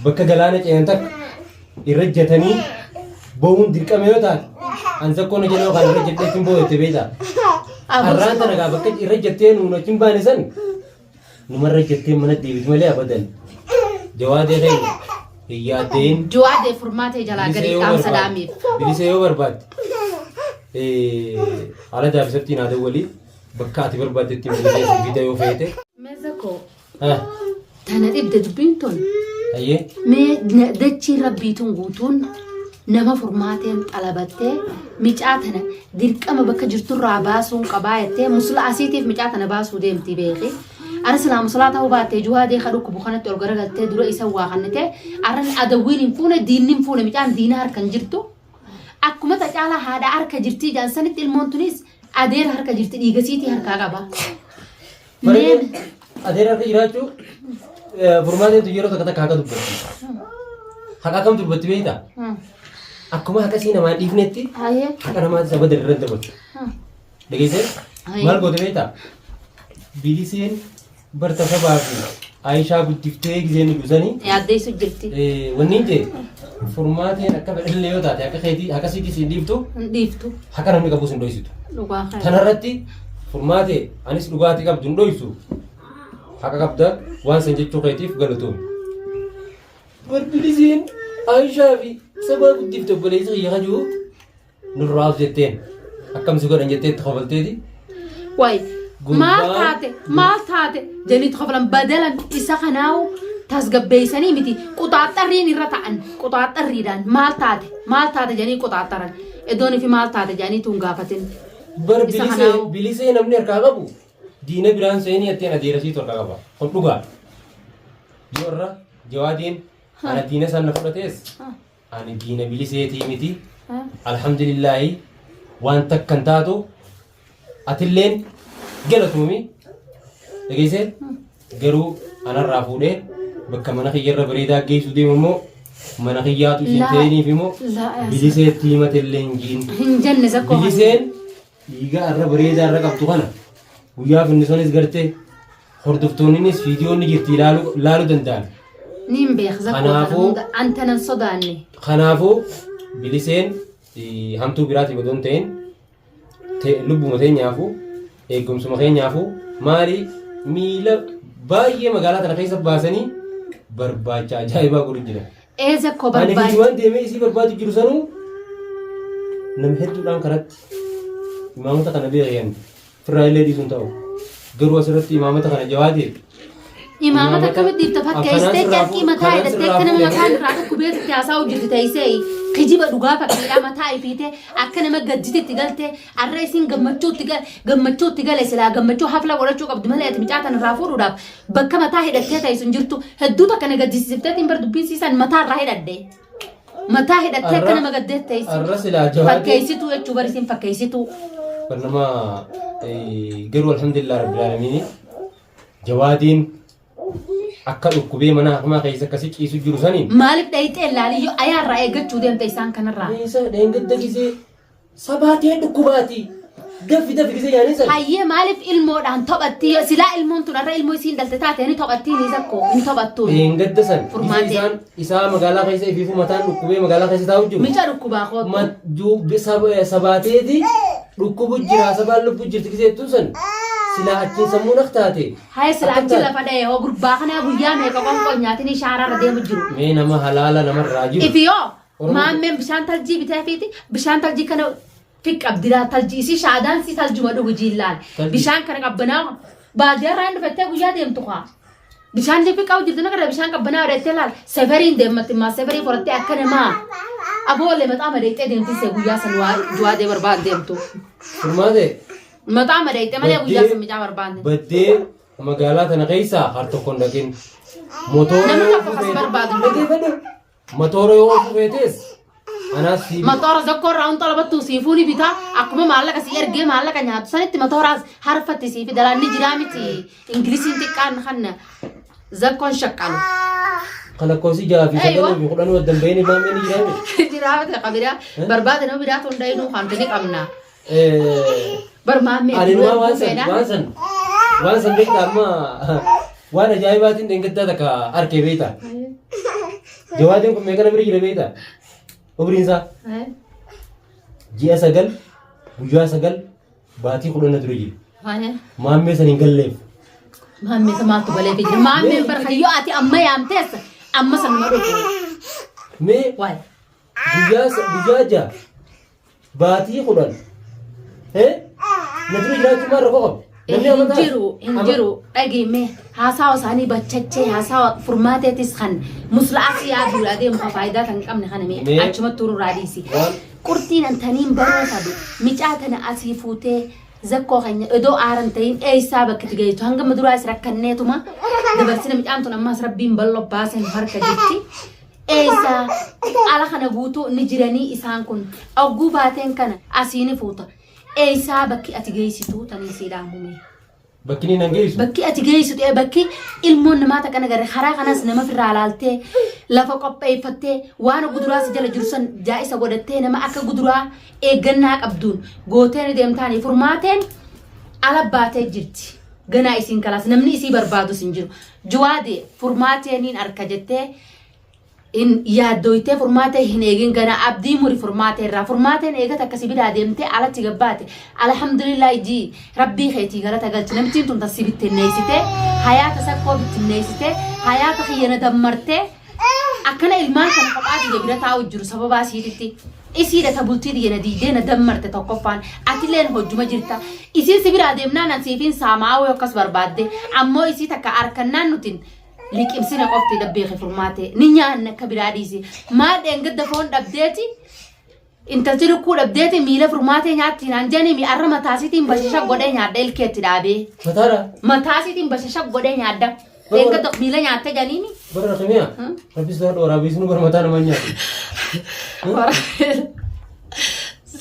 Bakka galaana ce'an takka irra ejjatanii boo'uun dirqama yoo taate an zakkoon jedhee kan irra ejjadhee ittiin boo'u jette beektaa. Har'aan tana gaa bakka irra ejjattee nuun achi hin baane san numarra ejjattee mana deebiti malee abadan. Jawaadee keenya hin yaaddeen. Jawaadee furmaatee jalaa Bilisa gadi yoo dhaamsa barbaadde dhaamiif. bilisa yoo barbaadde haala daabisatti naa dawwalii bakka ati barbaaddetti bilisee si fida yoo feete. Meeza koo Tana dhibde dubbiin tun. Hayyee. Mee dachiin rabbii tun guutuun nama furmaateen xalabattee micaa tana dirqama bakka jirturraa baasuun qabaa jettee musla asiitiif micaa tana baasuu deemti beeki. Ara silaa muslaa ta'uu baattee juwaa deeka dhukkubu kanatti ol garagaltee dura isa waa kannite arran adawwiin hin fuune diinni hin fuune micaan diina harka hin jirtu. Akkuma ta caalaa haadha harka jirtii jaan sanitti ilmoon tunis adeera harka jirti dhiiga siitii harkaa qaba. Bareedee adeera harka jiraachuu furmaateen tu yeroo takka takka haqa dubbatti. Haqa akkam dubbatti beektaa? Akkuma haqa sii namaa dhiifnetti haqa namaatis abada irra hin dabartu. Dhageessee maal goote beektaa? Biliseen barta sabaa fi Aayishaa guddiftee giseen dhufsanii Yaaddeessu jirti. Wanni hin jee furmaateen akka fedhallee yoo taate haqa keetii haqa siitii siin dhiiftu Hin dhiiftu. haqa namni qabus hin dhoysitu. Dhugaa kana. Tanarratti furmaate anis dhugaatii qabdu hin dhoysu. Haqa qabda waan san jechuu keetiif galatoomi. Barbilisiin Aayishaa fi sabaa guddifte obboleessa kiyya kajuu nurraa of jetteen akkam si godhan jettee itti kofalteeti. Waay maal Gurbaan- taate maal taate jedhanii koflan badalan isa kanaawu tasgabbeessanii miti quxaaxxarriin irra ta'an quxaaxxarriidhaan maal taate maal taate jedhanii quxaaxxaran iddoon fi maal taate jedhanii tun gaafatin. Bar Isa bilisee kanaawu. bilisee namni harkaa qabu diina biraan seenii atteen adeerasiitu harkaa qaba. Kun dhugaa. Yoo irra jawaadiin ana diina san na fudhatees Ani diina biliseetii miti. Alhamdulillaahi waan takka hin taatu atilleen galatoomi. Dhageessee garuu anarraa fuudhee bakka mana kiyyarra bareedaa geessuu deemu immoo mana kiyyaatu isin Laa- ta'iniif immoo laa- biliseetti himatillee hin jiin. Hin jenne zakkoo. Biliseen Dhiiga arra bareedaa irra qabdu kana guyyaa finnisonis gartee hordoftoonninis viidiyoon ni jirti ilaaluu ilaaluu danda'an. Niin beek zakkoo kana Kanaafuu- hunda antanan sodaanne. Kanaafuu biliseen hamtuu biraatiif odoo hin ta'in lubbuma teenyaafuu eegumsuma keenyaafuu maali miila baay'ee magaalaa tana keessa baasanii barbaacha ajaa'ibaa godhu jira. Ee zakkoo Ani barbaade. kijiwaan deemee isii barbaadu jiru sanuu nama hedduudhaan karatti imaamota kana beekan firraa illee dhiisuun ta'u. Garuu asirratti imaamota kana jawaatee Imaamata akkamitti dhiifta fakkeessitee carqii mataa hidhattee akka nama mataan irraa dhukkubeetti haasa'u jirti teessee kijiba dhugaa fakkeedhaa mataa ifiitee akka nama gadditetti galtee arra isiin gammachuutti gale gammachuutti gale silaa gammachuu hafla godhachuu qabdi malee ati mucaa tana irraa fuudhuudhaaf Bakka mataa hidhattee ta'isu hin jirtu. Hedduu takka na gaddisiisifteetiin bar dubbiin siisan mataa irraa hidhadhe. Mataa hidhattee akka nama gaddeet ta'isi. Arra silaa jawaadee Fakkeessituu jechuu bar isin fakkeessituu. Bar nama garuu alhamdulillah rabbil aalamiin jawaadiin akka dhukkubee mana hakimaa keessa akkasi ciisu jiru saniin Maaliif dhayixee laaliyyoo ayaarraa eeggachuu deemta isaan kanarraa. Isa dheengadda gisee Sabaatee dhukkubaati. Dafi dafi gisee yaanii san. Hayyee maaliif ilmoodhaan taphatti silaa ilmoon tun har'a ilmoo isiin dhalte taate ni taphattii ni zakko hin taphattuun. Dheengadda san gisee Furmaatee. isaan isaa magaalaa keessa ifiifuu mataan dhukkubee magaalaa keessa taa'u jiru. Mica dhukkubaa kootu. Ma- ju- bi- sab- Sabaateeti dhukkubu jira sabaan lubbu jirti gisee jettuun san silaa achiin sammuu naq taate. Haye sila Akkam achi taate? lafa dha'e hoo gurbaa kanaa guyyaa meeqa qonqoo nyaatinii shaaraarra deemu jiru. Mee nama halaala namarraa jiru. Ifi yoo Oromoo- Maammeen bishaan taljii biteefiiti bishaan taljii kana fi qabdiraa taljii isii shaadaan sii taljuma dhugu jiillaan Taljii. bishaan kana qabbanaa baadiyyaa irraa hin dhufettee guyyaa deemtu kaa bishaan fi qabu jirtu nagarra bishaan qabbanaa godhattee laal seferiin deemmatti maa seferii forattee akka namaa aboolee maxaa madeexxee deemti see guyyaa san waa juwaadee barbaad deemtu Furmaate maxaa madeexxee malee guyyaa san micaa barbaanne. baddee magaalaa tana keessaa har tokko hin dhaqin. Motoora Namni yoo tokko kas feete- barbaadu hin jiru. Dhaggeeffadhu. Matoora yoo oofuu feetes anaas sii bita. Matoora zokkoo irraa hunta labattuu siifuu ni bitaa akkuma maallaqa sii ergee maallaqa nyaatu sanitti matooraas harfatti sii fida ni jiraa miti ingilisiin xiqqaan kan zakkoon shaqqalu. Kan lakkoofsi jaha fi Aywa. sagalii fi kudhanii waddan baheen imaamee ni jiraa miti. Jiraa miti qabiraa barbaade nama biraa tun dhayinuu kan ni qabna. Eh, Bar maammee Ani duree waan waan san fedha. waan san waan san beektaa amma waan ajaa'ibaatiin dheengaddaa takka arkee beektaa. Jawaadeen kun meeqa na bira jira beektaa? Umriin isaa ji'a 9 guyyaa 9 baatii 10 na dura jira. Maammee san hin galleef. Maammee isa maaltu galeef jira? Maammeen bara kayyoo ati amma yaamteessa amma sanuma dhufu. Mee Waay. guyyaa 6 baatii 10 na dura jiraachuu maal rakkoo qaba? Namni Hin amantaa jiru hin jiru dhageemme haasawa isaanii bachachee haasawa furmaateetis kan musla'as yaaduudha deemu ka faayidaa kan qabne kana mee Mee achumatti nurraa dhiisi. waan Qurxiin antaniin baruu fadu micaa tana asii fuutee zakkoo keenya odoo aaran ta'in eessaa bakka itti geessitu hanga maduraas rakkanneetuma dabarsina micaan tun ammaas rabbiin bal'oo baasan harka jirti. Eessa ala kana guutuu ni jiranii isaan kun ogguu baateen kana asii ni fuuta. Eessaa bakki ati geessitu tanii sii dhaamume. Bakki inni nan geessu. Bakki ati geessitu bakki ilmoon namaa takka nagarre karaa kanas nama firraa laaltee lafa qopheeffattee waan guduraa si jala jiru san jaa'isa godhattee nama akka guduraa eeggannaa qabduun gootee ni deemtaanii furmaateen ala baatee jirti. Ganaa isiin kalaas namni isii barbaadus hin jiru. Juwaade furmaatee niin arka jettee hin yaaddoytee furmaatee hin eegin gana abdii muri furmaatee irraa furmaateen eegata akkasi biraa deemtee alatti gabbaate alhamdulillah jii rabbii keetii galata galchi namtiin tun tassi bittinneessitee hayaata sakkoo bittinneessitee hayaata kiyyana dammartee akkana ilmaan kana kophaa tiyya bira taa'u jiru sababaa siititti isiidha ta bultii tiyya na diidee na dammarte tokkoffaan atilleen hojjuma jirta isiin si biraa deemnaan an siifiin saamaa'uu akkas barbaadde ammoo isii takka arkannaan nutin liqimsina qofti dabbeeke furmaate ni nyaanna akka biraa dhiisi maal dheengadda foon dhabdeeti intalti lukkuu dhabdeeti miila furmaatee nyaatti naan jedhanii mi arra mataasiitiin bashasha godhee nyaadha ilkeetti dhaabee Mataadha. mataasiitiin bashasha godhee nyaadha dheengadda miila nyaatte jedhaniini. Bara rakamiyaa. Rabbis dha waraabessi nu bara mataa namaa nyaatu.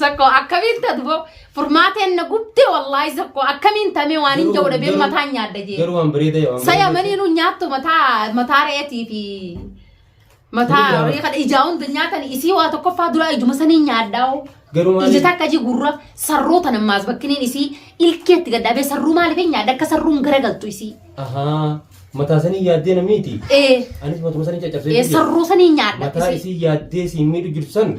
Sakko akkamiin taatu boo furmaateen na gubde wallaahi sakko akkamiin tamee waan hin jedhu dhabee mataan nyaadha jee. Garuu waan bareeda waan Saya manii nu nyaattu mataa mataa re'eetii fi mataa Ijaa. horii kana ijaa hunda nyaatan isii waa tokkoffaa dura ijuma sanii nyaadhaa. Garuu maali? Ija takka ji gurra sarroo tana maas bakkiniin isii ilkeetti gad dhaabee sarruu maaliif hin nyaadha akka sarruun garagaltu isii. Ahaa. Mataa sanii yaaddee namiiti. Ee Anis matuma sanii caccabsee ee jira. sarruu sanii nyaadha Mataa isii. isii yaaddee siin miidhu jirtu san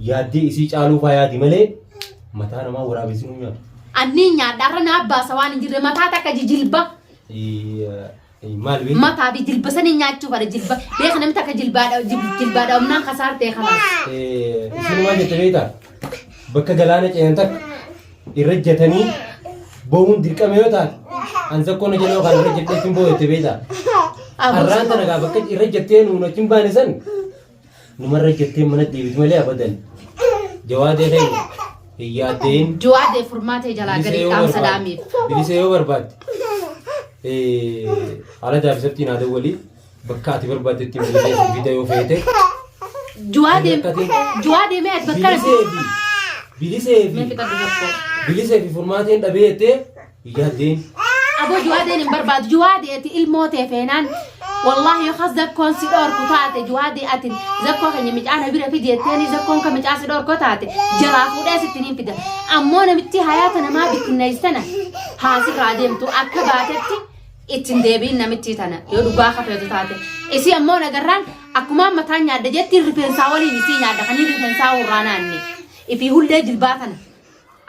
yaaddee isii caaluu faa yaadi malee mataa namaa waraabessi nu nyaatu. Annii nyaadha har'a naa baasa waan hin jirre mataa takka ji jilba. Maal beektaa? Mataa fi jilba sanii nyaachuu fadha jilba beeka namni takka jilbaadha jilbaadha humnaan kasaartee kalaas. Isin maal jette beektaa? Bakka galaana ce'an takka irra jetanii boo'uun dirqama yoo taate an zakkoo na jedhoo kan irra jettee ittiin boo'u jette beektaa? Har'aan tana gaa bakka irra jettee nuun achi hin baane san numarra jettee mana deebitu malee abadan. Jawaadee keenya hin yaaddeen. Jawaadee furmaatee jalaa gadi dhaamsa dhaamiif. Bilisee yoo barbaadde haala daabisatti naa dawwali bakka ati barbaaddetti bilisee si fida yoo feete. Jawaadee jawaadee mee ati bakka Bilisee fi bilisee mee fi fixadhu tokko. bilisee fi furmaateen dhabee jettee hin yaaddeen. Aboo juwaadeen hin barbaadu. Juwaadee ati ilmoo tee feenaan wallaahi yoo kas zakkoon si dhorku taate juwaadee ati zakkoo keenya micaa na bira fidi jetteeni zakkoon ka micaa si dhorko taate jalaa fuudhee sitti niin fida. Ammoo namitti hayaata namaa bittinneessitana haasirraa deemtu akka baatetti ittiin deebiin namittii tana yoo dhugaa kafeetu taate. Isii ammoo nagarraan akkumaan mataan nyaadha jetti rifeensaa waliin isii nyaadha kan rifeensaa urraa naanne. Ifii hullee jilbaa tana.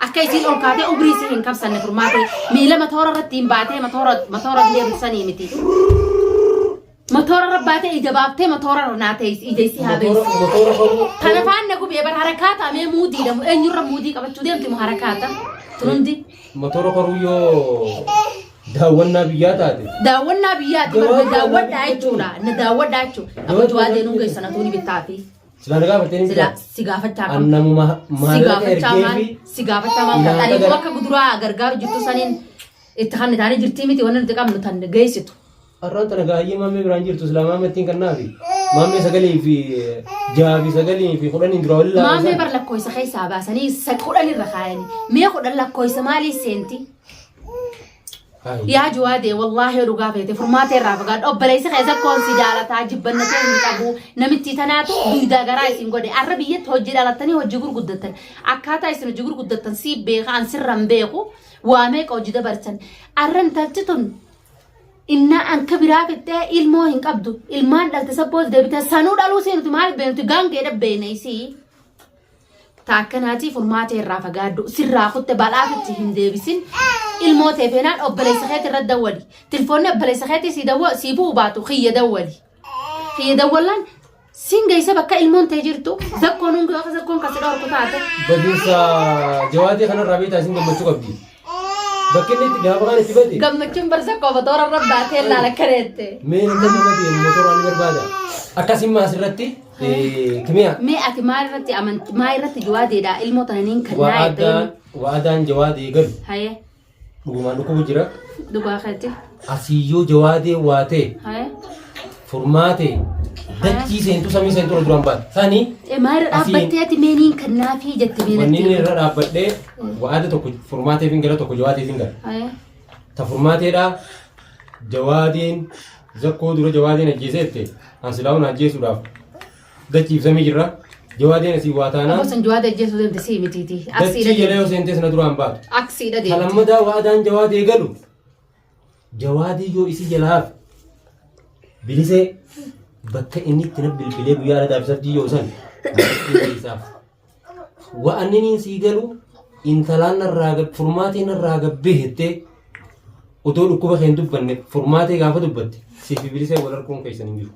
Akka isiin ol kaatee umrii isii hin kabsanne furmaatee miila matoora irratti hin baatee matoora matoora illee dursanii miti. Matoora irra baatee ija baaftee matoora irra naa ta'e ija isii haa Motora beeku. motora horuu. Kana faan na gubee bara harakaata mee muudii dhamu eenyurra muudii qabachuu deemti mu harakaata tunundi. Motora horuu yoo daawwannaa biyyaa taate. Daawwannaa biyyaati Daawwannaa barba daawwadhaa biyyaa jechuudha na daawwadhaa jechuudha. Amma juwaa deemuun geessan atuuni bittaa fi Silaa na gaafattee ni sila bitaa. si gaafachaa An kam. namuma Si maallaqa gaafachaa maal ergee fi si gaafachaa maal nyaata kan gara- akka guduraa gargaaru jirtu saniin itti kan taanee jirtii miti wanni nuti qabnu tan geessitu. Har'aan tana gaayyee maammee biraan jirtu silaa maammee ittiin kannaafi. Maammee 9 fi 6 fi 9 fi 10 dura waliin Maammee laalan. bar lakkoofsa keessaa baasanii 10 irra kaayanii mee 10 lakkoofsa maalii seenti? Yaa Juwaadee wallaahi yoo dhugaa feete furmaata irraa fagaadhu obboleessi kee zakkoon si jaalataa jibbannatee hin qabu namittii tanaatu duydaa garaa isin godhe arra biyyatti hojii dhalattanii hojii gurguddattan akkaataa isin hojii gurguddattan sii beeka an sirra hin beeku waa meeqa hojii dabarsan arra intalti tun Innaa anka biraa fixxee ilmoo hin qabdu ilmaan dhalte sabboos deebite sanuu dhaluu sii nuti maal beeknu nuti gaangeedha beekna isii. Ta akkanaatii furmaatee irraa fagaadhu sirraa kutte balaafitti hin deebisin ilmoo tee feenaan obboleessa keetii irra dawwali tilfoonni obboleessa keetii sii dawwa sii bu'u baatu kiyya dawwali kiyya dawwallaan siin geessa bakka ilmoon tee jirtu zakkoon hundi akka zakkoon kasi dhorku taate. Badiinsa jawaadee kanarraa beektaa isin gammachuu qabdi. Bakki inni itti gaafa kaan itti bade. Gammachuun bar zakkoo motora irra baatee laala kareette. Mee nama nama deemu motoraan ni barbaada. Akkasuma asirratti Kimiyaa. Mee ati maal irratti amanti maal irratti jawaadeedha ilmoo tana niin kannaa Wa'adaan wa'adaan jawaadee galu Haye dhugumaan dhukkubu jira. dhugaa keetti. Asiyyoo jawaadee waa ta'e Haye. furmaate dachii seentu samii seentu irra duraan baate. Sani Maal irra Asiin- dhaabbattee ati mee niin kannaafii jette mee wanni inni natti. irra dhaabbadhee wa'ada tokko furmaateef hin gala tokko jawaadeef hin gala. Haye. Ta furmaateedha jawaadeen zakkoo dura jawaadeen ajjeeseette an silaa'uun ajjeesuudhaaf dachiif samii jirra. Jawaadeen asii waa taanaan Abosan jawaadee ajjeesuu deemte sii mitiiti. Aksiidha dachii jala yoo deemte. seentees na duraan baatu. Aksiidha deemte. Kalammadaa waadaan jawaadee galu jawaadii yoo isii jala hafe bilisee bakka inni itti na bilbilee guyyaa aladaaf sabdii yoo san isaaf wa'anniniin sii galu intalaan narraa furmaatee narraa gabbee jettee otoo dhukkuba kee hin dubbanne furmaatee gaafa dubbatte siifi bilisee wal arguun keessan hin jiru.